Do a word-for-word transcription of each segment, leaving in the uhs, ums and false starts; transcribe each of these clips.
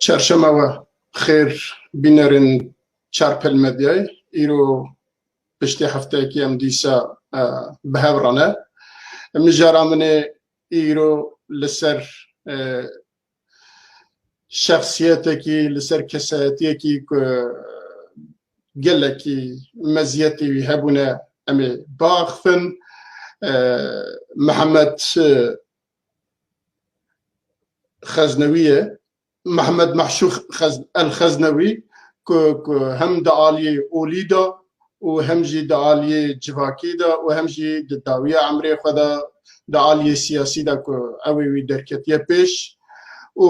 Çarşema we xêr bînerên Çarpel Medyayê. Îro piştî hefteyekî em dîsa, e, bi hev re ne. Mijara min ê îro li ser, e, şexsiyetekî, li ser kesayetiyekî ku gelekî meziyetê wî hebûne, em ê biaxifin. E, Mihemed, e, Xeznewî ye. Mehmed Mahşûx Xez-, El Xeznewî ku, ku hem di aliyê olî de û hem jî di aliyê civakî de û hem jî di dawiya emrê xwe de di aliyê siyasî de ku ew ê wî derketiye pêş û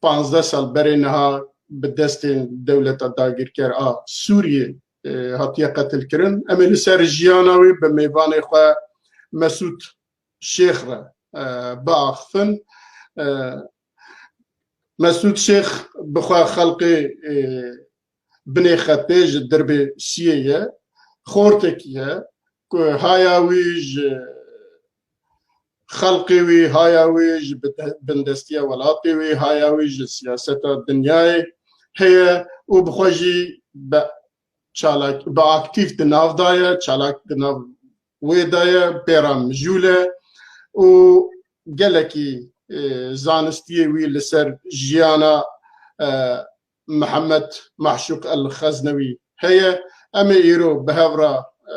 panzdeh sal berê niha bi destên dewleta dagirker a Sûriyê, e, hatiye qetilkirin. Em ê li ser jiyana wî bi mêvanê xwe Mesûd Şêx re, e, biaxifin. E, Mesûd Şêx bi xwe xelqê, e, binê xetê ji dirbê Siyê ye. Xortekî ye ku haya wî ji xelqê wî, haya wî ji bide-, bindestiya welatê wî, haya wî ji siyaseta dinyayê heye û bi xwe jî bi çalak, bi aktîf di nav de ye, çalak di nav wê de ye, pê re mijûl e û gelekî, e, zanistiyê wî li ser jiyana, e, Mihemed Mahşûq El Xeznewî heye. Em ê îro bi hev re, e,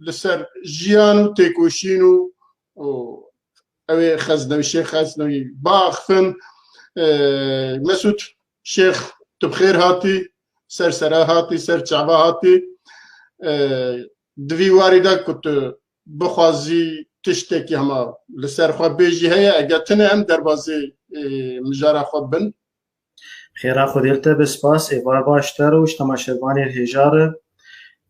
li ser jiyan û têkoşîn û, û ew ê Xeznewî, Şêx Xeznewî biaxifin. E, Mesûd Şêx, tu bi xêr hatî, ser sera hatî, ser çava hatî. E, di vî warî de ku tu bixwazî tiştekî hema li ser xwe bêjî heye, eger tune em derbazê, e, mijara xwe bin. Xêra Xwedê li te be, spas, êvar baş te re û ji temaşevanên hêja re.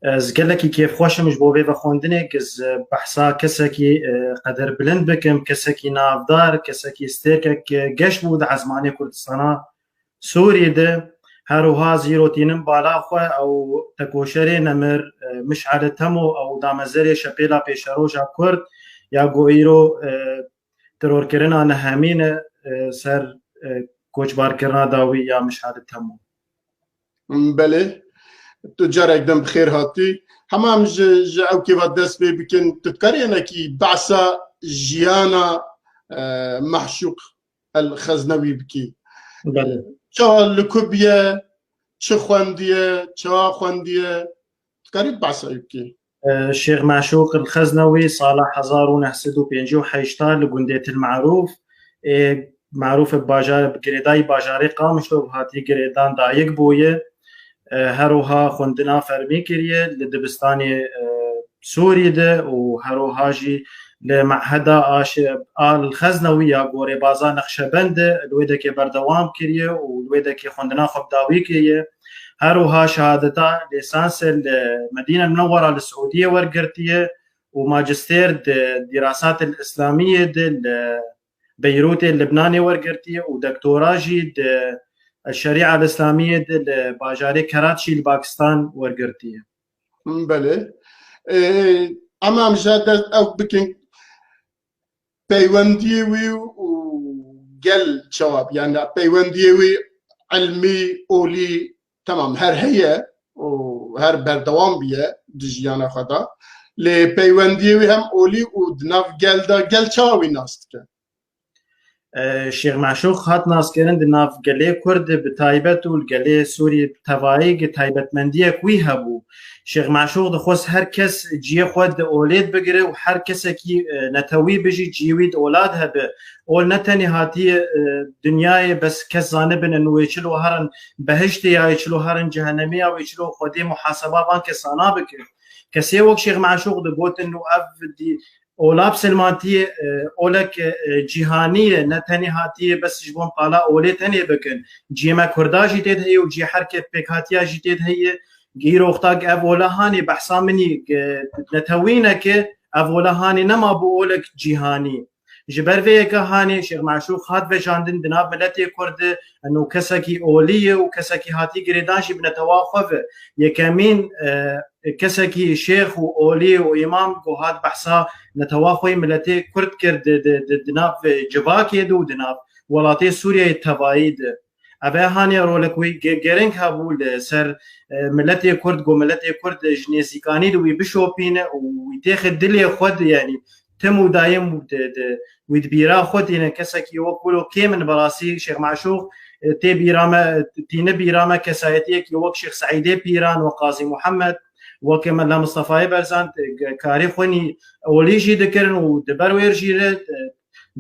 Ez gelekî kêfxweş im ji bo vê vexwendinê, ez behsa kesekî, e, qederbilind bikim, kesekî navdar, kesekî stêrkek, e, geş bû di ezmanê Kurdistana Sûrî de. Her wiha zîro tînim bala xwe ew tekoşerê nemir, e, Miş'elê Temo, ew damezerê Şepêla Pêşeroja Kurd ya ku îro, e, terorkirina nehemîn e, e, ser, e, koçbarkirina dawî ya Miş'elê Temo. Belê. Tu carek din bi xêr hatî. Hema em ji, ji ew kêva dest pê bikin, tu dikarî hinekî behsa jiyana, e, Mahşûq El Xeznewî bikî? Belê. Çawa li ku bûye, çi xwendiye, çawa xwendiye? Tu dikarî behsa wî bikî? E, Şêx Meşûq El Xeznewî sala hezar û neh sed û pêncî û heşt li gundê Til Marûf, ê Marûf bi bajar, bi girêdayî bajarê Qamişlo hatî girêdan dayik bûye. E, her wiha xwendina fermî kiriye li dibistanê, e, Sûrî de û her wiha jî li meheda Aşe-, Al Xeznewî ya gorê baza Nexşebend de li wê dekê berdewam kiriye û li wê dekê xwendina xwe bi dawî kiriye. Her wiha şehadeta lîsanse li Medîne Minewwera li Siûdiyê wergirtiye û majistêr di Dîrasatil Îslamiyê de li Beyrûtê Libnanê wergirtiye û doktora jî di Şerîa Îslamiyê de li bajarê Keraçî li Pakistan wergirtiye. Belê. Ê, em, em ji dest ew bikin peywendiyê wî û gel çawa bû? Yani peywendiyê wî ilmî, olî, temam her heye û her berdewam bûye di jiyana xwe de. Lê peywendiyê wî hem olî û di nav gel de, gel çawa wî nas dike? E, Şêx Meşûq hat naskirin di nav gelê Kurd de bi taybet û li gelê Sûrî bi tevayî gi taybetmendiyek wî hebû. Şêx Meşûq dixwest her kes cihê xwe di olê bigire û her kesekî, e, netewî bijî, cihê wî di ola de hebe. Ol ne tenê hatiye, e, dinyayê bes kes zanibin in wê çilo herin behiştê ya wê çilo herin cehennemê ya wê çilo Xwedê muhaseba van kesana bike. Kesê wek Şêx Meşûq digotin û ev dî-, Ola bi silmantiyê, e, olek, e, cîhanî ye, ne tenê hatiye bes ji bo qala olê tenê bikin. Cihê me Kurda jî tê de heye û cihê her ke pêkhatiya jî tê de heye. Îro wexta ev ola hanê behsa min î, e, netewî neke, ev ola hanê nema bû olek cîhanî. Ji ber vê yeke hanê Şêx Meşûq hat vejandin di nav miletê Kurd de, eno kesekî olî ye û kesekî hatî girêdan jî bi netewa xwe ve. Yekemîn, e, kesekî şêx û olî û îmam ku hat behsa netewa xwe yê miletê Kurd kir di, di, di, di nav civakê de û di nav welatê Sûriyeyê tevayî de. Eve haniye rolek wî ge-, gereng hebû li ser, e, miletê Kurd, ku miletê Kurd ji nêzîkanî de wî bişopîne û wî têxe dilê xwe de, yanî tim û dayim di, di, wî di bîra xwe tîne. Kesekî wek wilo kêm in, bi rastî Şêx Meşûq, e, tê bîra me, tîne bîra me kesayetiyekî wek Şêx Seîdê Pîran, wek Qazî Muhammed, wek Mela Mistefayê Berzan, e, ge-, karê xwe nî olî jî dikirin û di ber wê jî re, e,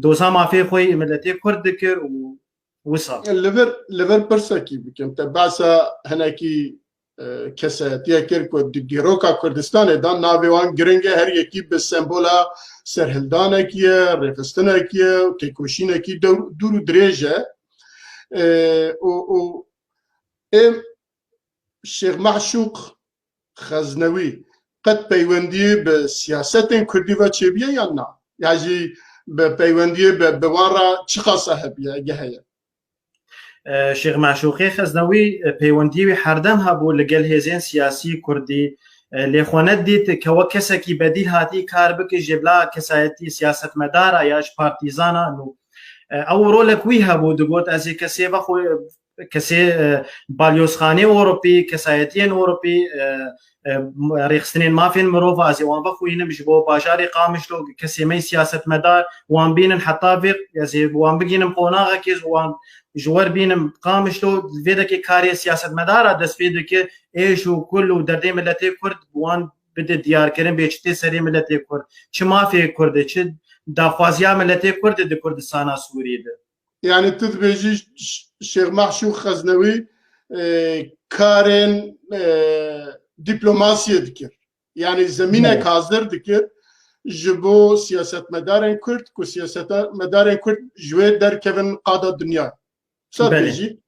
doza mafê xwe yê miletê Kurd dikir û wisa. Li vir, li vir pirsekî bikim. Te behsa hinekî, e, kesayetiye kir ku di dîroka Kurdistanê de navê wan giring e, her yekî bi sembola serhildanekî ye, rêxistinekî ye, têkoşînekî dewr-, dûr û dirêj e. E, û, û ê Şêx Meşûq Xeznewî qet peywendiyê bi siyasetên Kurdî ve çêbûye yan na? Ya jî bi peywendiyê bi, bi wan re çiqasa hebiye, ege heye? E, Şêx Meşûqê Xeznewî, e, peywendiyê wî herdem hebû li gel hêzên siyasî Kurdî. E, lê xwe nedît ke wek kesekî bedîl hatî kar bike, ji bila kesayetî siyasetmedara ya ji partîzana nû. E, ew rolek wî hebû, digot, ez ê kesê vexwe kesê, e, balyozxanê Ewropî, kesayetiyên Ewropî, e, e, rêxistinên mafên mirov, ez ê wan vexwînim ji bo bajarê Qamişlo, kesê me siyasetmedar, wan bînin heta vê, ez ê wan bigînim qonaxekê, wan ji wer bînim Qamişlo, vê dekê karê siyasetmedara dest pê dike, êş û kul û derdê miletê Kurd wan bide diyarkirin, bê çi tê serê miletê Kurd, çi mafê Kurd e, çi daxwaziya miletê Kurd e di Kurdistana Sûrî de. Yani tu dibêjî Ş-, Şêx Meşûq Xeznewî, e, karên, e, dîplomasiyê dikir. Yani zemînek Belê. hazir dikir ji bo siyasetmedarên Kurd, ku siyasetmedarên Kurd ji wê derkevin qada dinya. Wisa Belê. dibêjî?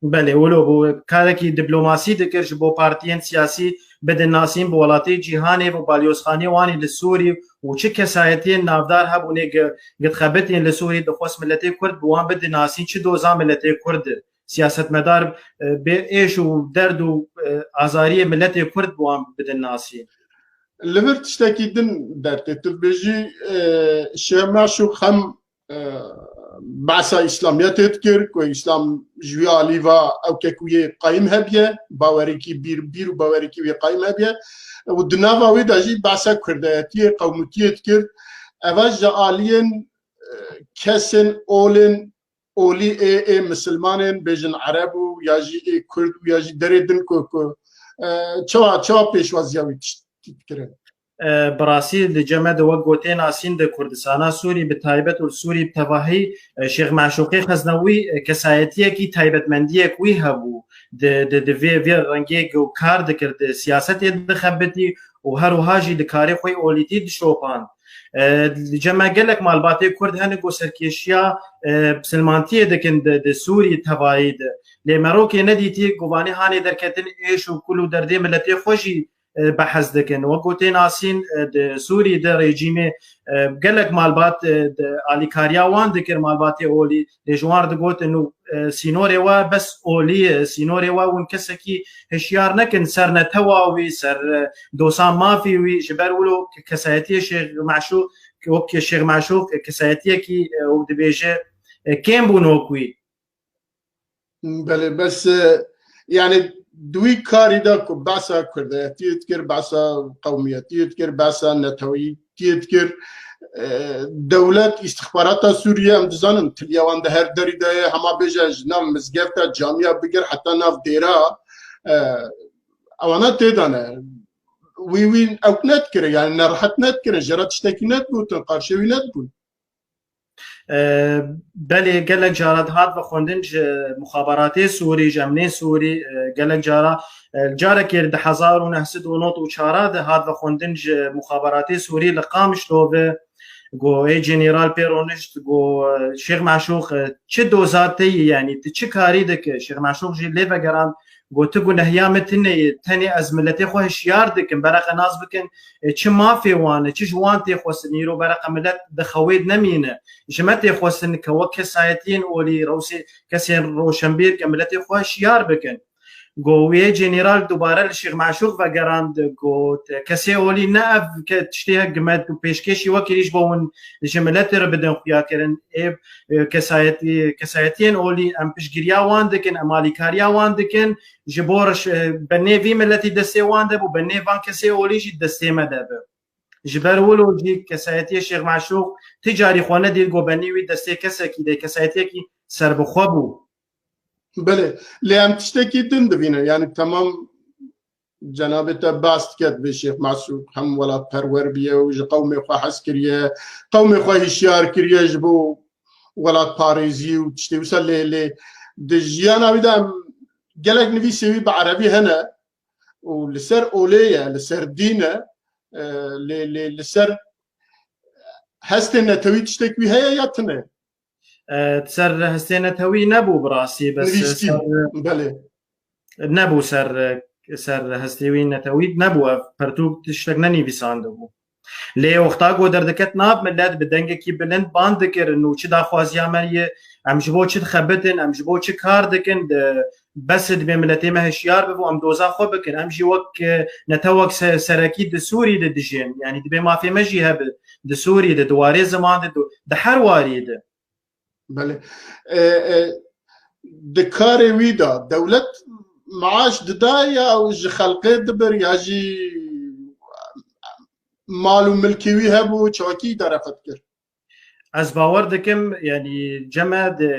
Belê, wilo bû. Karekî dîplomasî dikir ji bo partiyên siyasî bidin nasîn, bi welatê cîhanê û balyozxanê wan ê li Sûrî û çi kesayetiyên navdar hebûnê gi-, gidxebitîn li Sûrî, dixwest miletê Kurd bi wan bidin nasîn, çi doza miletê Kurd e. Siyasetmedar, e, bê êş û derd û, e, azariyê miletê Kurd bi wan bidin nasîn. Li vir tiştekî din dertê tu dibêjî, e, Şêx Meşûq hem e, behsa Îslamiyetê dikir, ku Îslam ji wî alî ve ew kekuyê qayîm hebiye, bawerekî bîr, bîr û bawerekî wê qayîm hebiye. Û di nava wê de jî behsa Kurdayetiyê, qewmîtiyê dikir. Eva ji aliyên, e, kesên olên, olî ê, ê misilmanên, bêjin Ereb û ya jî ê Kurd û ya jî derê din ku, ku, e, çawa, çawa pêşwaziya wî tişt-, dikirin? E, bi rastî li cem me de wek gotê nasîn di Kurdistana Sûrî bi taybet û li Sûrî bi tevahî, e, Şêx Meşûqê Xeznewî, e, kesayetiyekî taybetmendiyek wî hebû. Di, di, di vê, vê rengê ku kar dikir, di siyasetê dixebitî û her wiha jî di karê xwe yê olîtî dişopand. E, li cem me gelek malbatê Kurd hene ku serkêşiya, e, misilmantiyê dikin di, di Sûrî tevayî de. Lê merokê nedîtî ku vanê hanê derketin êş û kul û derdê miletê xwe jî e, behs dikin. Wek gotê nasîn, e, di Sûrî de rejîmê, e, gelek malbat, e, di alîkariya wan dikir, malbatê olî, lê ji wan re digotin û, e, sînorê we bes olî ye, sînorê we hûn kesekî hişyar nekin ser netewa wî, ser, e, dosa mafî wî, ji ber wilo kesayetiyê Şêx Meşûq, wek Şêx Meşûq, e, kesayetiyekî, e, û dibêje, e, kêm bûn wek wî. Belê, bes, e, yani di wî karî de ku behsa Kurdayetiyê dikir, behsa qewmiyetiyê dikir, behsa neteweyîtiyê dikir, e, dewlet, îstixbarata Sûriye, em dizanin tiliya wan di her derî de ye, hema bêje ji nav mizgefta, camiya bigir heta nav dêra, e, ewana tê de ne. Wî, wî ew nedikire, yani nerehet nedikire, jê re tiştekî nedigotin, qarşê wî nedibûn. E, belê gelek cara dihat vexwendin ji muxaberatê Sûrî, ji emnê Sûrî, e, gelek cara, e, carekê di hezar û neh sed û nod û çar de hat vexwendin ji muxaberatê Sûrî li Qamişlo ve, got, ê General pê ronişt, got, e, Şêx Meşûq, e, çi doza te yî, yanî tu çi karî dike? Şêx Meşûq jî lê vegerand, got, tu gunehiya min tune ye, tenê ez miletê xwe hişyar dikim, bereqe nas bikin, e, çi mafê wan e, çi ji wan tê xwestin, îro bereqe milet di xewê de nemîne. Ji me tê xwestin ke wek kesayetiyên olî, rewsê kesên roşenbîr ke miletê xwe hişyar bikin. Go wê general dubare li Şêx Meşûq vegerand, got, kesê olî ne ev ke tiştê hek me pêşkêşî we kirî ji bo hûn ji miletê re bidin xuya kirin. Ê, e, kesayetî-, kesayetiyên olî em piştgiriya wan dikin, em alîkariya wan dikin, ji bo reş-, e, benê vî miletî destê wan de bû, benê van kesê olî jî destê me de bi. Ji ber wilo jî kesayetiyê Şêx Meşûq ti carî xwe nedît, go benî wî destê kesekî de, kesayetiyekî serbixwe bû. Belê, lê em tiştekî din divînin, yanî temam cenabê te bas diket vê Şêx Meşûq hem welatperwer biye û ji qewmê xwe hez kiriye, qewmê xwe hişyar kiriye ji bo welatparêzî û tiştê wisa lê, lê di jiyana wî de em gelek nivîsê wî bi erebî hene û li ser olê ye, li ser dîn e, e, lê, lê li ser hestê netewî tiştek wî heye ya tune? E, ser hestê netewî nebû bi rastî, bes Nivîskî, ser, belê. Nebû ser, ser hestê wî netewî nebû, ev pertûk tiştek nenivîsandibû. Lê wexta ku derdiket nav, millet bi dengekî bilind bang dikirin û çi daxwaziya me ye, em ji bo çi dixebitin, em ji bo çi kar dikin, di, bes dibê miletê me hişyar bibe û em doza xwe bikin. Em jî wek, e, netewek se-, serekî di Sûrî de dijîn. Yanî dibê mafê me jî hebe di Sûrî de, di warê ziman de, di, di her warî de. Belê. E, e, di karê wî de dewlet maaş dida ya ji xelkê dibir ya jî mal û milkê wî hebû, çawkî îdare xwe dikir? Ez bawer dikim, yanî ceme de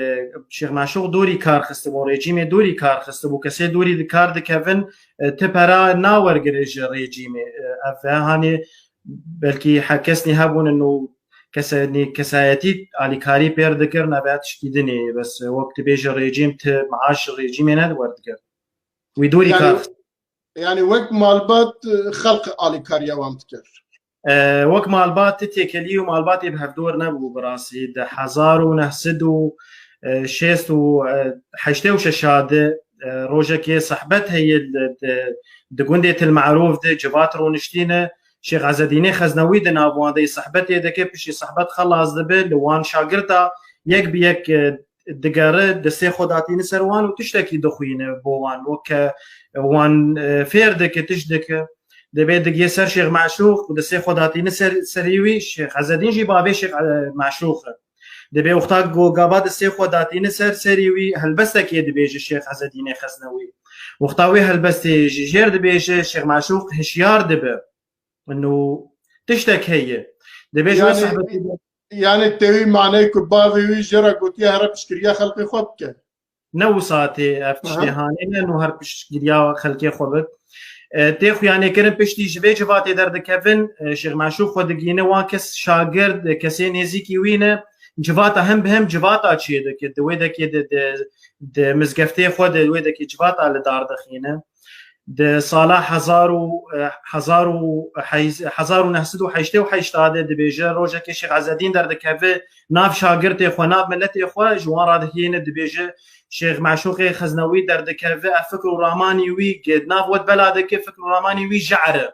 Şêx Meşûq dorî kar xistibû, rejîmê dorî kar xistibû, kesê dorî di kar dikevin, e, ti pera nawergire ji rejîmê. E, ev e, hanê belkî he kesnî hebûnin û kesenî, kesayetî alîkarî pêr dikirin, ev e tişkî dinê, bes wek dibêje rejîm ti maaş ji rejîmê ne werdigirt. Wî dorî Yanî kar xist. Yanî wek malbat, e, xelq alîkariya wan dikir. E, wek malbat ti têkelî û malbatê bi hevdor nebû bi rastî. Di hezar û neh sed û şêst û heştê û şeş de, e, rojekê sehbet heye di, di, di gundê Til Merûf de civat rûniştîne. Şêx Ezedînê Xeznewî di nav wan de sehbetê dike, piştî sehbet xelas dibe, li wan şagirta yek bi yek, e, digere, destê xwe datîne ser wan û tiştekî dixwîne bo wan. Weke wan, e, fêr dike, tişt dike. Dibê digiye ser Şêx Meşûq û destê xwe datîne ser, serî wî. Şêx Ezedîn jî bavê Şêx, e, Meşûq e. Dibê wexta ku gava destê xwe datîne ser serî wî, helbestekê dibêje Şêx Ezedînê Xeznewî. Wexta wê helbestê ji jêr dibêje, Şêx Meşûq hişyar dibe. Nû tiştek heye. Dibêje wê Yanî, sehbetî de yanî tevî maneyê ku bavê wî jê re gotiye here piştgiriya xelkê xwe bike. Ne wisa tê ev tiştê Aha. hanê ne nû her piştgiriya xelkê xwe bik. E, tê xuyanê kirin piştî ji vê civatê derdikevin, e, Şêx Meşûq xwe digihîne wan kes şagird, e, kesê nêzîkî wî ne. Civata hem bi hem civata çê dike. Di wê dekê de, de, de mizgeftê xwe de wê dekê civata li dar dixîne. Di sala hezar û, e, hezar û heyz-, hezar û neh sed û heştê û heşt de dibêje, rojekê Şêx Ezedîn derdikeve nav şagirtê xwe, nav miletê xwe, ji wan radihiyêne dibêje, Şêx Meşûqê Xeznewî derdikeve, ev fikr û ramanî wî, gi nav we bela dike, fikr û ramanî wî jehr e.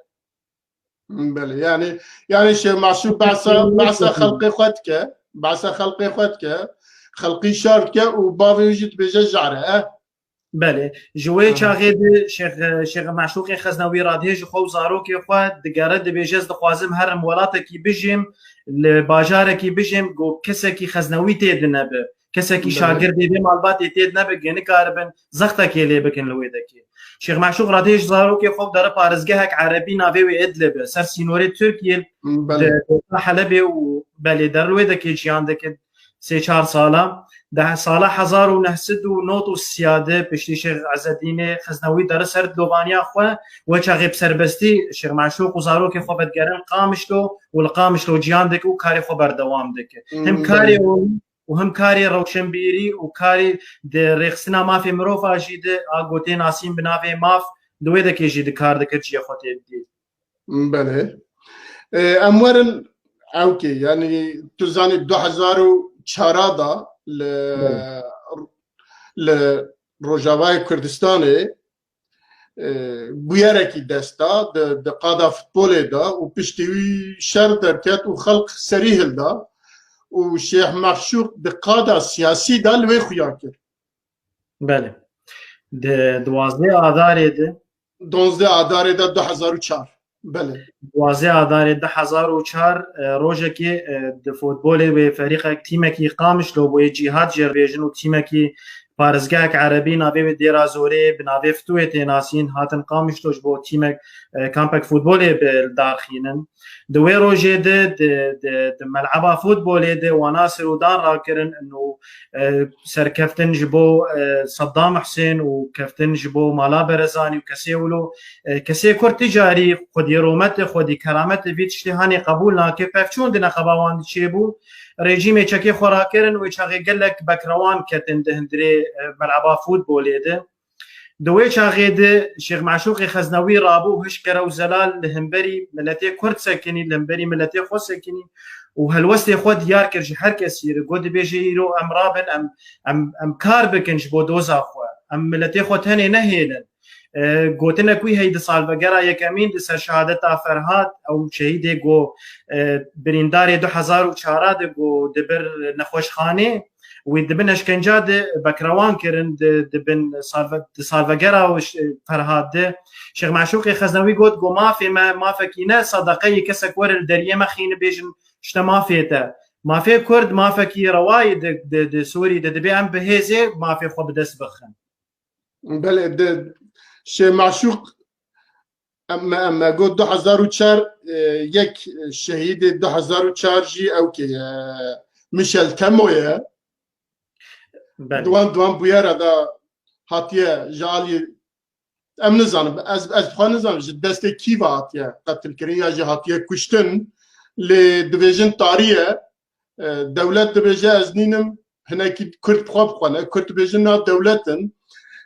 Belê, yanî, yanî Şêx Meşûq behsa, behsa xelqê xwe dike, behsa xelqê xwe dike, xelqî şar dike û bavê wî jî dibêje jehr e, eh? Belê. Ji wê Aha. çaxê de Şêx, Şêx Meşûqê Xeznewî radihê ji xwe û zarokê xwe digere, dibêje, ez dixwazim herim welatekî bijîm, li bajarekî bijîm, ku kesekî Xeznewî tê de nebe. Kesekî Belê. şagirdê vê malbatê tê de nebe, ku nikaribin zextekê lê bikin li wê dekê. Şêx Meşûq radihê ji zarokê xwe û dere parêzgehek erebî navê wê Idlib e, ser sînorê Tirkiyê Belê. di, di Helebê û belê der li wê dekê jiyan dike. Sê çar sala. Di sala hezar û neh sed û nod û sê de piştî Şêx Ezedînê Xeznewî dere ser dilovaniya xwe, wê çaxê bi serbestî Şêx Meşûq û zarokê xwe vedigerin Qamişlo û li Qamişlo jiyan dike û karê xwe berdewam dike. Him Hmm, karê belê. û, û him karê rewşenbîrî û karê di rêxistina mafê mirova jî de a gotê nasîn bi navê maf, di wê dekê jî di kar dikir cihê xwe tê didî. Belê. E, em werin ewkê, yanî tu zanî du hezar û çar da li, Belê. li Rojavayê Kurdistanê, e, bûyerekî dest da, di, di qada futbolê de û piştî wî şer derket û xelq serî hilda û Şêx Meşûq di qada siyasî de li wê xuya kir. Belê. Di duwazdeh Adarê de, Duwazdeh Adarê de du hezar û çar. Belê. Duwazdeh Adarê du hezar û çar, e, rojekê, e, di futbolê wê ferîqek, tîmekî Qamişlo bûye, Cîhad jê re bêjin, û tîmekî parêzgehek erebî navê wê Dêra Zorê, bi navê Fitûyê tê nasîn, hatin Qamişlo ji bo tîmek, e, kampek futbolê bi li dar xînin. Di wê rojê de di, di, di meleba futbolê de wana serûdan rakirin û, e, serkeftin ji bo, e, Seddam Husên û keftin ji bo mala Berezanî û kesê wilo, e, kesê Kurd ti carî xwedî rûmetê, xwedî kerametê vî tiştê hanê qebûl nake, pevçûn di neqeba wan de çêbû. Rejîmê çekê xwe rakirin û çaxê gelek bekrewan ketin di hundirê, e, meleba futbolê de. Di wê çaxê de Şêx Meşûqê Xeznewî rabû hişk kere û zelal li hemberî miletê Kurd sekinî, li hemberî miletê xwe sekinî û helwestê xwe diyar kir ji her kesî re. Got, dibêje îro em rabin, em, em, em kar bikin ji bo doza xwe. Em miletê xwe tenê nehêlin. E, gotinek wî heyî di salvegera yekemîn di ser şehadeta Ferhad, ew şehîdê ku, e, birîndarê du hezar û çar de ku dibir nexweşxanê, wî di bin eşkenca de bekrewan kirin, di, di bin salve-, di salvegera û ş-, Ferhad de. Şêx Meşûqê Xeznewî got ku mafê me mafekî ne, sedeqeyê kesek were li deriyê me xîni bêjin işte mafê te. Mafê Kurd mafekî rewayê di, di, di Sûrî de, dibê em bi hêzê mafê xwe bi dest bixin. Belê, di Şêx Meşûq, em, em, me got du hezar û çar, e, yek şehîdê du hezar û çar jî ew kê, e, Michel Temo ye. Belê. Di wan, di wan bûyera de hatiye ji alî, em nizanin, ez, ez xwe nizanim ji destê kî ve hatiye qetilkirin ya jî hatiye kuştin. Lê dibêjin tarî ye. E, dewlet dibêje ez nînim, hinekî Kurd xwe bixwene. Kurd dibêjin na dewlet in.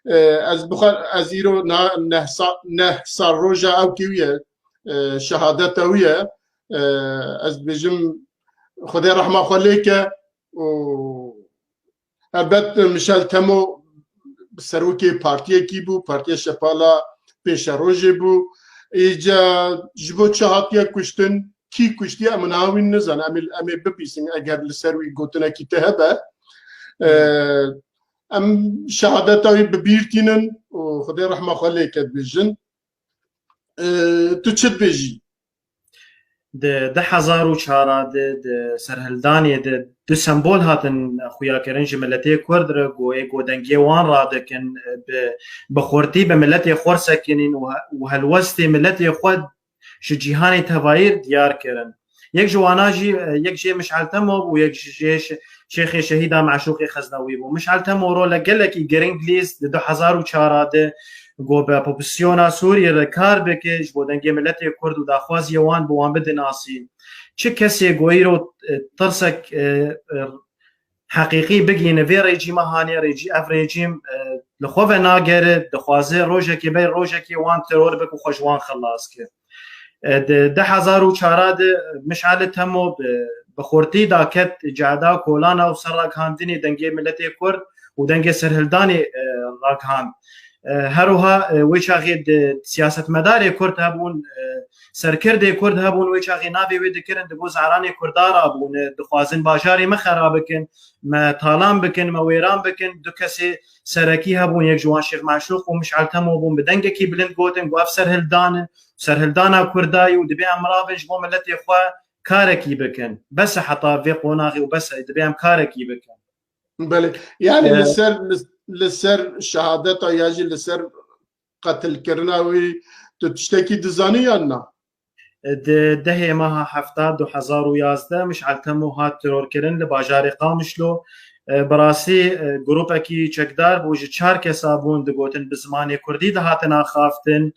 E, ez bixwe, ez îro na neh sa-, neh sal roja ew kê wî ye, e, şehadeta wî ye. E, ez dibêjim Xwedê rehma xwe lê ke û helbet Michel Temo serokê partiyekî bû, Partiya Şepala Pêşerojê bû. Îca ji bo çi hatiye kuştin, kî kuştiye, em niha wî nizan. Em ê, em ê bipîsin eger li ser wî gotinekî te hebe. E, em şehadeta wî bi bîr tînin û Xwedê rehma xwe lê ke dibêjin. E, tu çi dibêjî? Di du hezar û çar de, di serhildanê de du sembol hatin xuyakirin ji miletê Kurd re, ku ê ku dengê wan radikin, bi, bi xurtî bi miletê xwe sekinîn û he-, û helwestê miletê xwe ji cîhanê tevayî diyar kirin. Yek ji wana jî, yek jê Mişel Temo bû, yek jê şe-, Şêxê Şehîda Meşûqê Xeznewî bû. Mişel Temo role gelekî giring lîst di du hezar û çar de, ku bi opozîsyona Sûriyê re kar bike, ji bo dengê miletê Kurd û daxwaziya wan bi wan bide nasîn. Çi kesê ku îro, e, tirsek, e, e, heqîqî bigihîne vê rejîma hanê, rejî-, ev rejîm, e, li xwe venagere, dixwaze rojekê ber rojekê wan teror bike û xwe ji wan xilas ke. E, di du hezar û çar de Mişel Temo bi, bi xurtî daket cehda kolana û ser ragihandinê dengê miletê Kurd û dengê serhildanê, e, ragihand. E, her wiha, e, wê çaxê di siyasetmedarê Kurd hebûn, e, serkirdê Kurd hebûn, wê çaxê navê wê dikirin, digot zaranê Kurda rabûne, dixwazin bajarê me xera bikin, me talan bikin, me wêran bikin. Du kesê serekî hebûn, yek ji wan Şêx Meşûq û Mişel Temo bûn, bi dengekî bilind gotin ku ev serhildan e, serhildana Kurda ye û dibê em rabin ji bo miletê xwe karekî bikin. Bes e heta vê qonaxê û bes e, dibê em karekî bikin. Belê. Yani Ee, li ser, li, li ser şehadeta ya jî li ser qetilkirina wî tu tiştekî dizanî yan na? Di dehê meha hefta du hezar û yazdeh Mişel Temo hat terorkirin li bajarê Qamişlo. E, bi rastî, e, grûpekî çekdar bû, ji çar kesa bûn, digotin bi zimanê kurdî dihatin axaftin.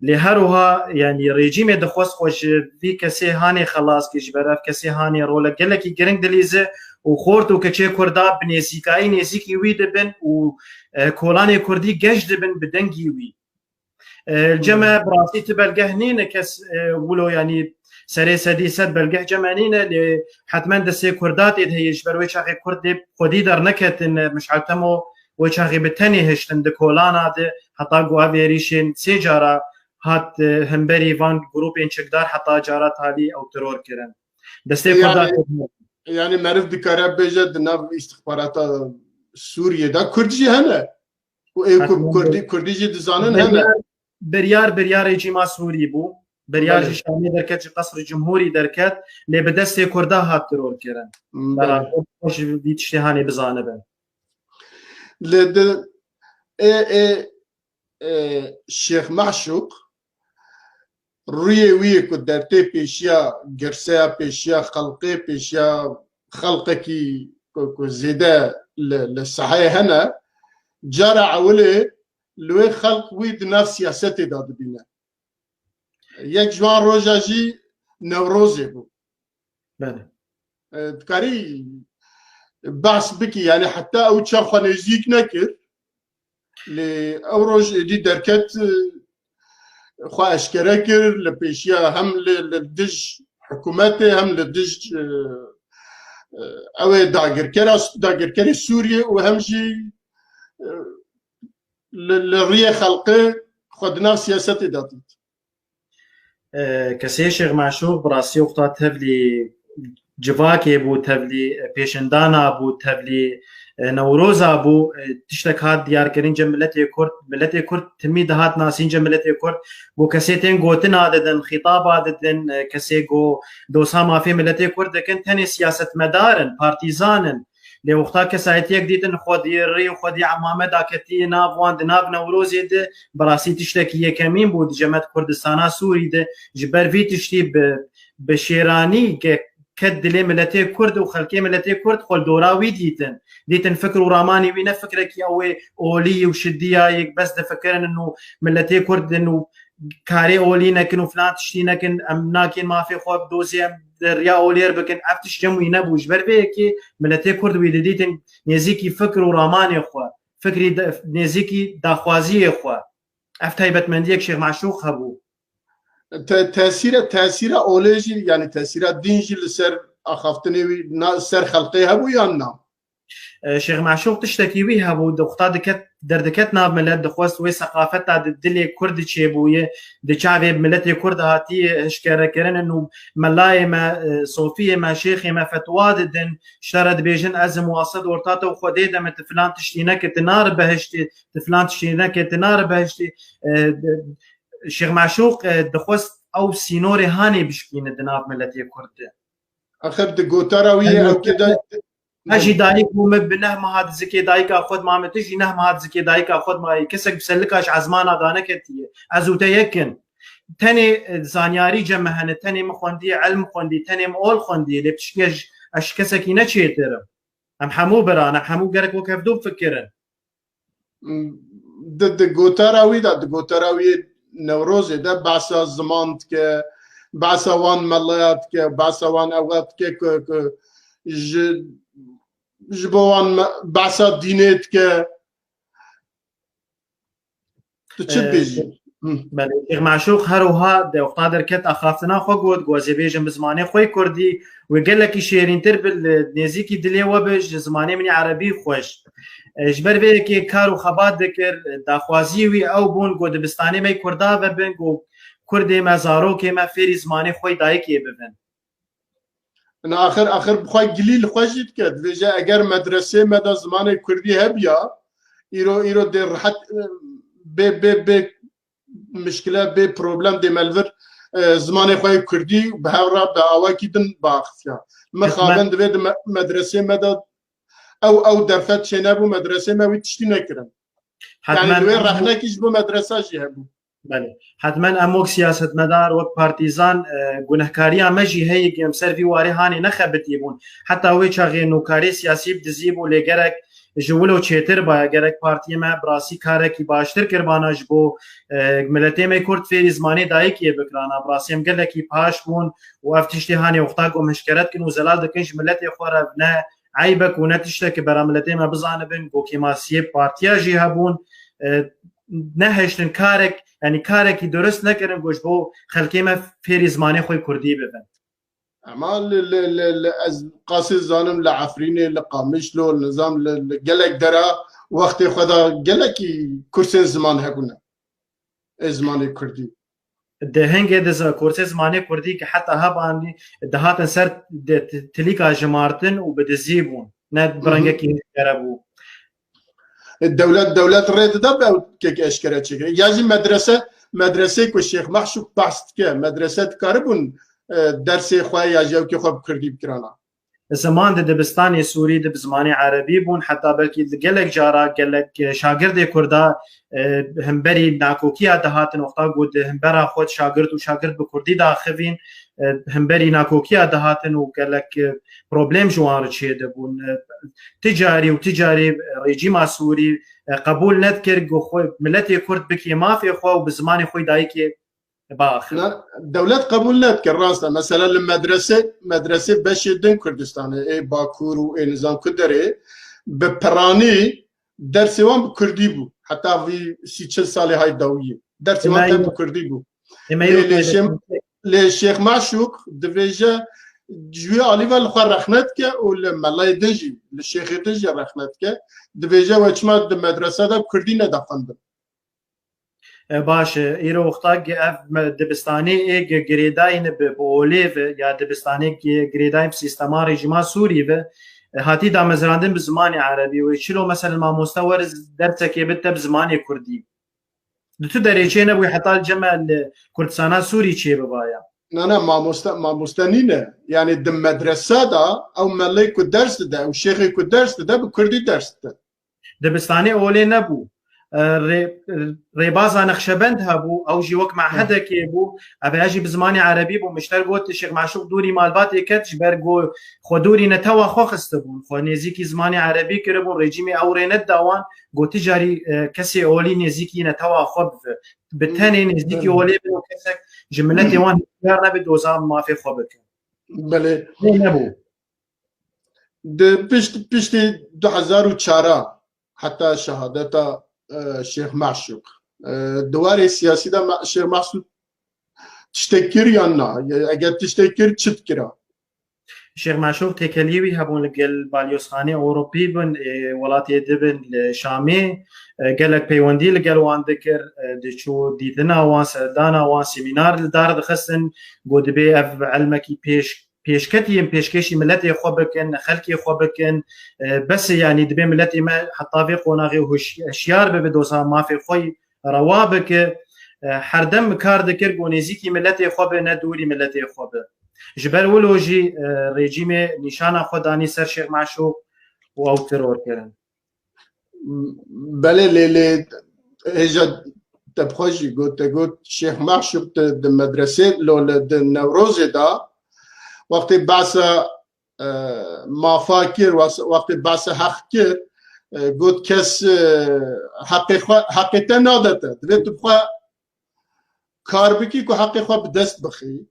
Lê her wiha, yanî rejîmê dixwest xwe ji vî kesê hanê xelas kir, ji ber ev kesê hanê rolek gelekî giring dilîze û xort û keçê kurda bi nêzîkayî nêzîkî wî dibin û, e, kolanê kurdî geş dibin bi dengî wî. E, li cem me bi rastî ti belgeh nîne kes, e, wilo, yanî serê sedî sed belgeh cem me nîne, lê hetmen destê Kurda tê de heye, ji ber wê çaxê Kurd dê xwedî derneketin, e, Mişel Temo wê çaxê bi tenê hiştin di kolana de, heta ku ev êrîşên sê cara hat, e, hemberî van grûpên çekdar heta cara talî ew teror kirin. Destê Kurda Yani, tê de. Yani meriv dikare bêje di nav îstixbarata Sûriyê de Kurd jî hene. û ê ku Kurdî, Kurdî jî dizanin hene. Biryar, biryar, biryarê cîma Sûrî bû. Biryar Belê. Ji Şamê derket, ji Qesrî Cumhûrî derket, lê bi destê Kurda hat terorkirin. Belê. Bera xwe ji vî tiştê hanê bizanibin. Li di, ê, ê, ê, Şêx Meşûq rûyê wî yê ku dertê pêşiya girseya, pêşiya xelqê, pêşiya xelqekî ku, ku zêde li, li seheyê hene, cara ewilê li wê xelq wî di nav siyasetê de dibîne. Yek ji wan roja jî Newrozê bû. Belê. E, dikarî behs bikî, yani heta ew çax xwe nêzîk nekir. Lê ew roj êdî derket, e, xwe eşkere kir, li pêşiya hem li, li dij hikûmetê, hem li dij, e, e, ew ê dagirkera, dagirkerê Sûriyê û hem jî, e, li, li riyê xelqê xwe di nav siyasetê de dît. E, kesê Şêx Meşûq bi rastî wexta tevlî civakê bû, tevlî pêşindana bû, tevlî, e, Newroza bû. E, tiştek hat diyarkirin cem miletê Kurd, miletê Kurd timî dihat nasîn cem miletê Kurd. Ku kesê tên gotina didin, xîtaba didin, e, kesê ku dosa mafê miletê Kurd dikin, tenê siyasetmedar in, partîzan in. Lê wexta kesayetiyek dîtin xwedî rî û xwedî emame daketiye nav wan di nav Newrozê de, bi rastî tiştekî yekemîn bû di cemet Kurdistana Sûrî de. Ji ber vî tiştî bi, bi şêranî ke-, ket dilê miletê Kurd û xelkê miletê Kurd xwe li dora wî dîtin. Dîtin fikr û ramanê wî ne fikrekî ew ê olî û şidî ya yek bes difikirin û miletê Kurd in û karê olî nekin û filan tiştî nekin, em nakên mafê xwe bi dozê em di riya olêr bikin. Ev tişt cem wî nebû. Ji ber vê yekê miletê Kurd wî didîtin nêzîkî fikr û ramanê xwe, fikrî de, nêzîkî daxwaziyê xwe. Ev taybetmendiyek Şêx Meşûq hebû. Te-, tesîre, tesîra olê jî, yani tesîra din jî li ser axaftinê wî, na, ser xelqê hebû yan na? E, Şêx Meşûq tiştekî wî hebû, di wexta diket, derdiket nav milet, dixwest wê seqafeta di dilê Kurd çêbûye, di çavê miletê Kurd hatiye hişkerekirin û melayê me, e, sofiyê me, şêxê me fetwa didin, ji te re dibêjin, ez im wased orta te û Xwedê de me, tu filan tiştî neke, tu nari behiştê, tu filan tiştê neke, tu nari behiştê. E, Şêx Meşûq, e, dixwest ew sînorê hanê bişkîne di nav miletê Kurd de. Axir di gotara wî ye, ew kê de Ez jî dayik bûme, bi neh meha di zikê dayika xwe de mame, tu jî neh meha di zikê dayika xwe de mayî. Kesek bi selika ji ezmana daneketiye. Ez û te yek in. Tenê, e, zanyarî cem me hene, tenê min xwendiye, ilm xwendiye, tenê min ol xwendiye. Lê piştî ez, ez ji kesekî ne çêtir im. Em hemû bira ne, hemû gerek wek hevdû bifikirin. Di, di gotara wî de, di gotara wî Newrozê de behsa ziman dike, behsa wan melaya dike, behsa wan ewa dike ku, ku ji, ji bo wan me-, behsa dînê dike. Tu çi Ee, dibêjî? Hı. Belê, Şêx Meşûq her wiha di wexta derket axaftina xwe got, got, ez ê bêjim bi zimanê xwe yê kurdî, wê gelekî şêrîntir bi, li nêzîkî dilê we bi, ji zimanê min yê erebî xweş. E, ji ber vê yekê kar û xebat dikir, daxwaziyê wî ew bûn, got, dibistanê me yê kurda vebin, got, kurdê me, zarokê me fêrî zimanê xwe yê dayikê bibin. Na axir, axir bi xwe gilî li xwe jî dike. Dibêje, eger medresê me de zimanê kurdî hebiya, îro, îro dê rehet, e, bê, bê, bê mişkile, bê problem dê me li vir, e, zimanê xwe yê kurdî bi hev re bi awakî din biaxifiya. Min Hikmet- xaben divê di me-, medresê me de ew, ew derfet çênebû, medresê me wî tiştî nekirin. Yani Hetmen divê rexnekî ji bo medresa jî hebû. Belê. Hetmen em wek siyasetmedar, wek partîzan, e, gunehkariya me jî heye ku em ser vî warê hanê nexebitî bûn. Heta wê çaxê nûkarê siyasî bi dizî bû, lê gerek ji wilo çêtir baya, gerek partiyê me bi rastî karekî baştir kiribana ji bo, e, miletê me kurd fêrî zimanê dayikê bikirana. Bi rastî em gelekî paş bûn û ev tiştê hanê wexta ku em hişkere dikin û zelal dikin ji miletê xwe re ne eybek û ne tiştek bera miletê me bizanibin, ku kêmasiyê partiya jî hebûn, e, nehiştin karek, yani karekî durust nekirin ku ji bo xelkê me fêrî zimanê xwe kurdî bibin. Ema li, li, li, li ez qasê zanim li Efrînê, li Qamişlo, nizam li, li gelek dera wextê xwe de gelekî kursên ziman hebûne. Ê zimanê kurdî. Di hingê di za-, kursê zimanê kurdî ki heta hebanî dihatin ser di t-, tilîka jimartin û bi dizî bûn. Ne bi Hı hı. rengekî hişkere bû. E, dewlet, dewlet rê dida be ew kek eşkere çêkire. Ya jî medrese, medresê ku Şêx Mahşûk behs dike, medrese dikaribûn, e, dersê xwe ya jî ewkê xwe bi kurdî bikirana. Ziman di dibistanê Sûrî de bi zimanê erebî bûn, heta belkî di gelek cara gelek, e, şagirdê Kurda, e, hemberî nakokiya dihatin, wexta ku di hembera xwe şagirt û şagirt bi Kurdî daxivîn, e, hemberî nakokiya dihatin û gelek, e, problem ji wan re çêdibûn. E, ti carî û ti carî rejîma Sûrî, e, qebûl nedikir ku xwe miletê Kurd bikê mafê xwe û bi zimanê xwe dayikê biaxivin. Na, dewlet qebûl nedikir, rast e. Mesela li medrese, medrese beşê din Kurdistanê, ê Bakur û ê nizam ku derê, bi piranî dersê wan bi Kurdî bû. Heta vî sî çil salê hay dawiyê. Dersê wan Ema tev bi Kurdî bû. Ema Lê, lê Şêx, lê Şêx Maşûk divêje ji wî alî ve li xwe rexne dike û li melayê din jî, li şêxê din jî rexne dike. Divêje we çima di medrese de bi Kurdî neda xwendin? E, baş e. Îro wexta gi-, ev me-, dibistanê ê gi-, girêdayî ne bi, bi olê ve ya dibistanê gi-, girêdayî bi sîstema rejîma Sûrî ve, e, hatî damezrandin bi zimanê erebî. Wê çilo, mesela, mamoste weriz dersekê bide bi zimanê kurdî. Di tu derê çê nebûyî heta li cem li Kurdistana Sûrî çê bibaya. Na, na, mamoste, mamoste nîne. Yani di medrese de ew melê ku ders dide, ew şêxê ku ders dide, bi kurdî ders dide. Dibistanê olê nebû. E, rê-, rêbaza Nexşebend hebû, ew jî wek mehedekê bû. Ev ya jî bi zimanê erebî bû. Min ji te re got, Şêx Maşûq dûrî malbatê ket, ji ber ku xwe dûrî netewa xwe xistibûn. Xwe nêzîkî zimanê erebî kiribûn, rejîmê ew rê nedida wan, got, ti carî, e, kesê olî nêzîkî netewa xwe bibe. Bi tenê nêzîkî olê bin û kesek ji miletê wan hişyar nebe doza mafê xwe bike. Belê. Lê nebû. Di pişt, piştî du hezar û çar a heta şehadeta, e, Şêx Maşûq, e, di warê siyasî de Ma-, Şêx Maşûq tiştek kir yan na? Eger tiştek kir, çi dikira? Şêx Maşûq têkeliyê wî hebûn li gel balyozxanê Ewropî bin, ê, welatê dibin li Şamê, e, gelek peywendî li gel wan dikir, e, diçû dîtina wan, serdana wan, semînar li dar dixistin, got dibê ev elmekî pêş pêşketî yên pêşkêşî miletê xwe bikin, xelkê xwe bikin. E, bes e, yanî dibê miletê me heta vê qonaxê huş-, hişyar bibe, doza mafê xwe rewa bike. E, herdem kar dikir ku nêzîkî miletê xwe be, ne dûrî miletê xwe be. Ji ber wilo jî, e, rejîmê nîşana xwe danî ser Şêx Maşûq û ew teror kirin. Belê, lê, lê hêja te bi xwe jî got, te got Şêx Maşûq di, di medresê, lo li di Newrozê de wextê behsa, e, mafa kir, wes-, wextê behsa heq kir, e, got kes, e, heqê xwe, heqê te nade te. Divê tu bi xwe kar bikî ku heqê xwe bi dest bixî.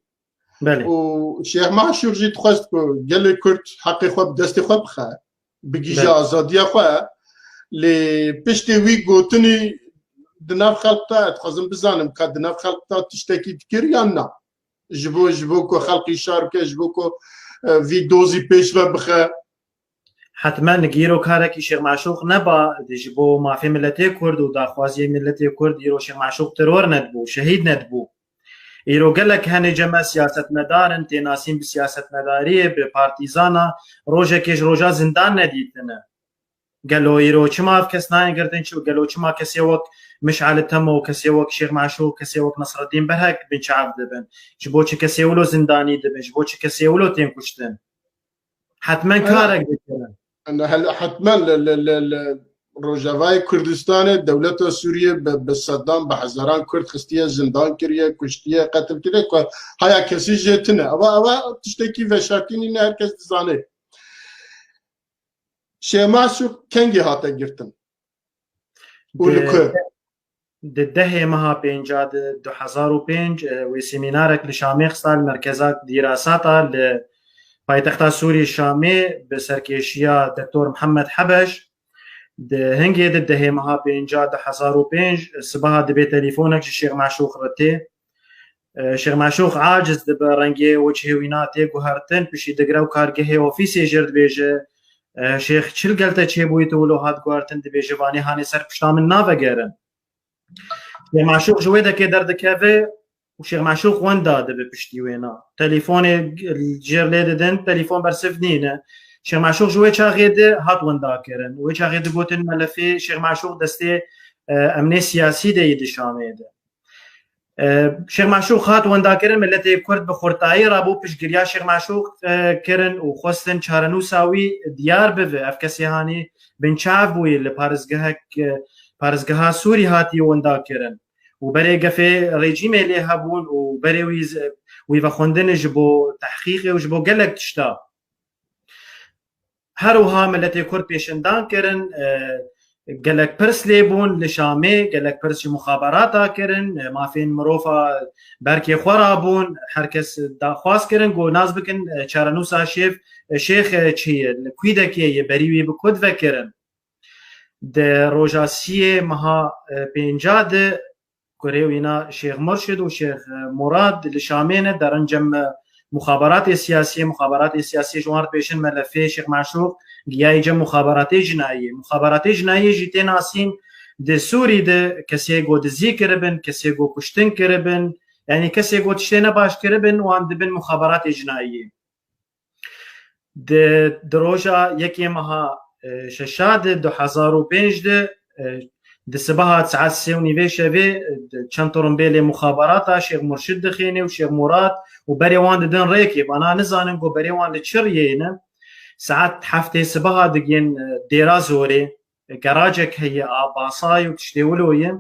Belê. Û Şêx Maşûq jî dixwest ku gelê Kurd heqê xwe bi destê xwe bixe, bigihîje Belê. azadiya xwe. Lê piştê wî gotinî di nav xelk de, ez dixwazim bizanim ka di nav xelk de tiştekî dikir yan na? Ji bo, ji bo ku xelk hişyar bike, ji bo ku, e, vî dozî pêş ve bixe. Hetmen gi îro karekî Şêx Maşûq neba, ji bo mafê miletê Kurd û daxwaziyê miletê Kurd îro Şêx Maşûq teror nedibû, şehîd nedibû. Îro gelek henê cem me siyasetmedar in, tê nasîn bi siyasetmedariyê, bi partîzana, rojekê ji roja zindan nedîtine. Gelo îro çima ev kes nayên girtin, çi, gelo çima kesê wek Mişal Temo, kesê wek Şêx Maşûq, kesê wek Nasreddîn Berhek bin çav dibin? Ji bo çi kesê wilo zindanî dibin? Ji bo çi kesê wilo tên kuştin? Hetmen Ana, karek dikirin. Ana hel-, hetmen li, li, li, li Rojavayê Kurdistanê dewleta Sûriyê bi, bi sedan, bi hezaran Kurd xistiye, zindan kiriye, kuştiye, qetil kiriye ku haya kesî jê tune. Ewa, ewa tiştekî veşartî nîne, her kes dizane. Şêx Maşûq kengî hate girtin? Û li Di ku? Di dehê meha pênca di du hezar û pênc, e, wê semînarek li Şamê xista li Merkeza Dîrasata li paytexta Sûrî Şamê bi serkêşiya Doktor Mihemed Hebeş. Di hingê di dehê meha pênca du hezar û pênc sibaha dibê telîfonek ji Şêx Maşûq re tê. E, Şêx Maşûq aciz dibe, rengê wecihê wî na tê guhertin, piştî digire û kargehê ofîsê jê re dibêje, e, Şêx, çi li gel te çêbûyî tu wilo hat guhertin? Dibêje, vanê hanê ser pişta min navegerin. Şêx Maşûq ji wê dekê derdikeve û Şêx Maşûq wenda dibe piştî wê na. Telîfonê jêr lê didin, telîfon bersiv nîne. Şêx Meşûq ji wê çaxê de hat windakirin. Wê çaxê digotin melefê Şêx Meşûq destê, e, emnê siyasî de yî di Şamê de. E, Şêx Meşûq hat windakirin, miletê Kurd bi xurtayî rabû piştgiriya Şêx Meşûq, e, kirin û xwestin çarenûsa wî diyar bibe. Ev kesê hanî binçav bûyî li parêzgehek, e, parêzgeha Sûrî hatî windakirin. Û berê gefê rejîmê lê hebûn û berê wî z-, wî vexwendin ji bo tehqîqê û ji bo gelek tişta. Her wiha miletê Kurd pêşindan kirin, e, gelek pirs lê bûn li Şamê, gelek pirs ji muxaberata kirin, e, mafên mirova berkê xwe rabûn, her kes daxwaz kirin ku nas bikin, e, çarenûsa şêf, e, şêx, e, çi ye, li kwî dekê ye, berî wî bi ku divekirin. Di roja siyê meha, e, pênca de kurê wîna Şêx Murşid û Şêx, e, Murad li Şamê ne, derin cem, e, muxaberatê siyasî, muxaberatê siyasî ji wan re dibêjin melefê Şêx Meşûq giyayî cem muxaberatê cinayî. Muxaberatê cinayî jî tê nasîn di Sûrî de kesê ku dizî kiribin, kesê ku kuştin kiribin, yanî kesê ku tiştê ne baş kiribin, wan dibin muxaberatê cinayî. Di, di roja yekê meha, e, şeşa de du hezar û pênc de, e, di sibeha saet sê û nîvê şevê, e, di çend tirimbêlê muxaberata Şêx Murşid dixêne û Şêx Murad û berê wan didin rêkê. Vana nizanin ku berê wan li çi riyê ne. Saet heftê sibeha digên, e, Dêra Zorê. Geracek heye a basayê û tiştê wilo ye.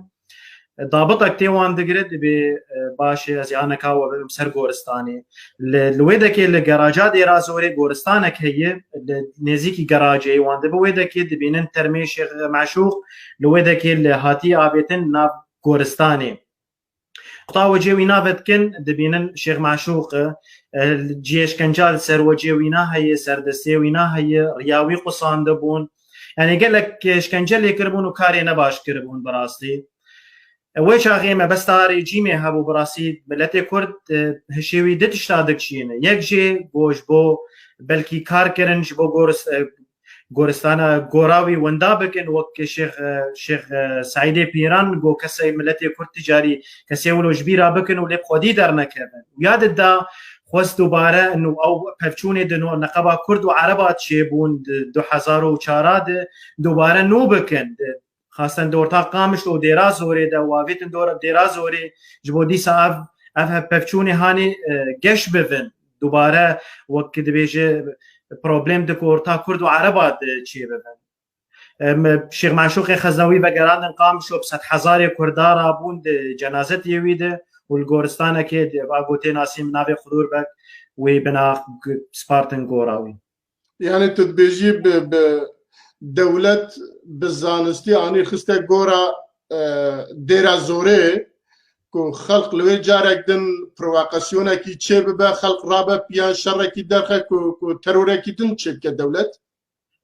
Dabitek tê wan digire, dibê, e, baş e, ez ê aneka we bibim ser goristanê. Li, li wê dekê li geraca Dêra Zorê goristanek heye, li nêzîkî geracê wan dibe wê dekê dibînin termê Şêx Meşûq, li wê dekê li hatî avêtin nav goristanê. Quta wecê wîna vedikin, dibînin Şêx Meşûq, e, cihê şkenca li ser wecê wîna heye, serdestê wîna heye, riya wî qusandibûn. Yanî gelek, e, şkence lê kiribûn û karê nebaş kiribûn bi rastî. E, wê çaxê mebesta rejîmê hebû bi rastî miletê Kurd, e, hişê wî di tişta dikişîne. Yek jê got ji bo belkî kar kirin ji bo goris-, e, goristana gora wî winda bikin, wek Şêx, e, Şêx, e, Seîdê Pîran got kesê miletê Kurd ti carî kesê wilo ji bîra bikin û lê bi xwedî dernekevin. Û ya di da xwest dubare û ew pevçûnê di no-, neqeba Kurd û Ereba çêbûn di du hezar û çar de dubare nû bikin. Di, xasten di orta Qamişlo û Dêra Zorê de û avêtin dora Dêra Zorê ji bo dîsa ev, ev hevpevçûnê hanê, e, geş bibin. Dubare wek dibêje problem di ku orta Kurd û Ereba de çêbibin. Em, Şêx Meşûqê Xeznewî vegerandin Qamişlo bi sedhezarê Kurda rabûn di cenazetiyê wî de û li goristanekê di va gotê nasîn bi navê Xudûr Beg wî bina g-, spartin gora wî. Yanî tu dibêjî bi, bi dewlet, bi zanistî anî xiste gora, e, Dêra Zorê ku xelq li wê carek din provokasyonekî çêbibe, xelq rabe piyan şerekî derxe ku, ku terorekî din çêbike dewlet?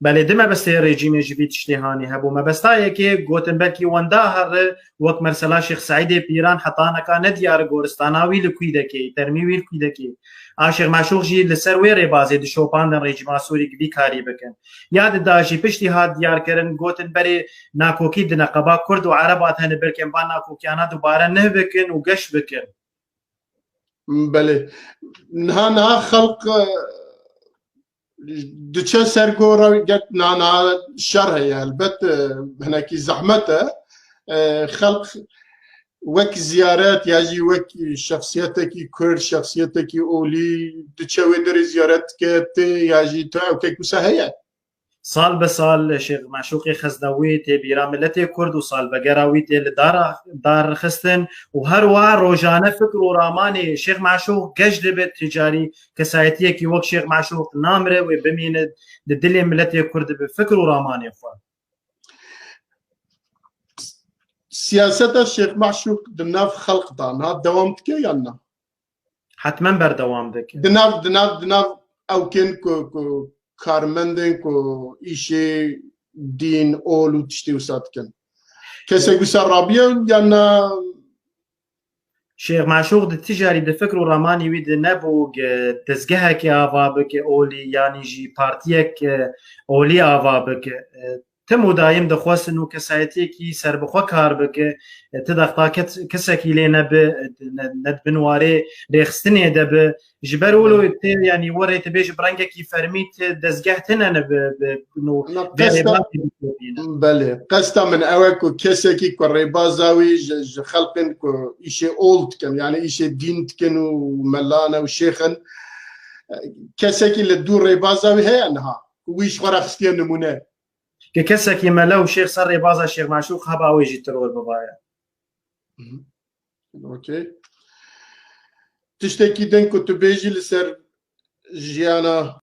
Belê, di mebestê rejîmê ji vî tiştê hanî hebû. Mebesta yekê gotin belkî wenda here wek mesela Şêx Seîdê Pîran hetaneka nediyar goristana wî li kwî dekê, termî wî li kwî dekê. A Şêx Meşûq jî li ser wê rêbazê dişopandin rejîma Sûrî vî karî bikin. Ya di da jî piştî hat diyarkirin, gotin berê nakokî di neqeba Kurd û Ereba de hene, belkêm van nakokiyana dubare neh bikin û geş bikin. Belê. Niha, niha xelq, e, diçe ser gora, get niha, niha şer heye, helbet, e, hinekî zehmet e. E, xelq wek ziyaret ya jî wek şexsiyetekî Kurd, şexsiyetekî olî diçe wê derê ziyaret dike tê ya jî tu ew kek wisa heye? Sal bi sal Şêx Meşûqê Xeznewî tê bîra miletê Kurd û salvegera wî tê li dar, dar xistin û her wiha rojane fikr û ramanê Şêx Meşûq geş dibe, ti carî kesayetiyekî wek Şêx Meşûq namire, wê bimîne di dilê miletê Kurd bi fikr û ramanê xwe. Siyaseta Şêx Meşûq di nav xelq de niha dewam dike yan na? Hetmen berdewam dike. Di nav, di nav, di nav ewkên ku, ku karmendên ku îşê dîn, ol û tiştê wisa dikin. Kesek wisa rabiye yan na? Şêx Meşûq di tijarî di fikr û ramanî wî de nebû, ge-, dezgehekê ava bike olî, yanî jî partiyek, e, olî ava bike. E, tim û dayim dixwestin û kesayetiyekî serbixwe kar bike, e, ti dexta kes-, kesekî lê nebe, e, ne, ne di bin warê rêxistinê de be. Ji ber wilo tê, yanî werê tu bêjî bi rengekî fermî ti dezgeh tine ne bi, bi, no, Ana vê qesta rêbazê bikopîne. Belê. Qesta min ew e ku kesekî ku rêbaza wî ji, ji xelqên ku îşê ol dikin, yani îşê dîn dikin û melane û şêxin, kesekî li dû rêbaza wî heye niha, ku wî ji xwe re xistiye nimûne. Ke kesekî mele û şêx ser rêbaza Şêx Maşûq heba wê jî teror bibaye. Mhm. Okey. Tiştekî din ku tu bêjî li ser jiyana